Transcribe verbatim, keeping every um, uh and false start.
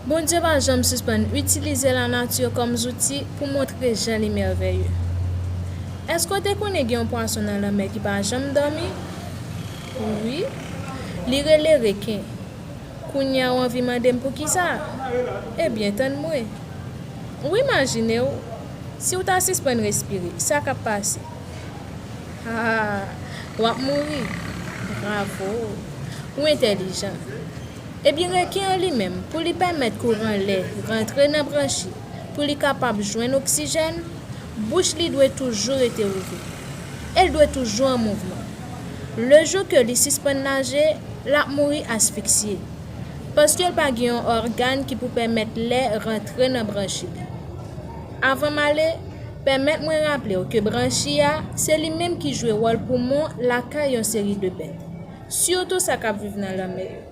Bondye pa janm sispann itilize lanati kòm zouti pou montre jan li mèvèye. Èske w te konnen gen yon pwason nan lanmè ki pa janm dòmi? Wi, li rele reken. Kounye a w anvi mande m poukisa? Ebyen, tann mwen. Ou imajine w, si w ta sispann respire, sa k ap pase? Ah, w ap mouri. Bravo! Ou entèlijan. Ebyen, reken an li menm, pou li pèmèt kouran lè rantre nan branchi, pou li kapab jwenn oksijèn, bouch li dwe toujou rete ouvè. E l dwe toujou an mouvman. Le jou ke li sispann naje, l ap mouri asfiksye. Paske l pa gen yon ògàn ki pou pèmèt lè rantre nan branchi li. Avan m ale, pèmèt mwen raple w ke branchi a, se li menm ki jwe wòl poumon lakay yon seri de bèt, sitou sa k ap viv nan lanmè yo.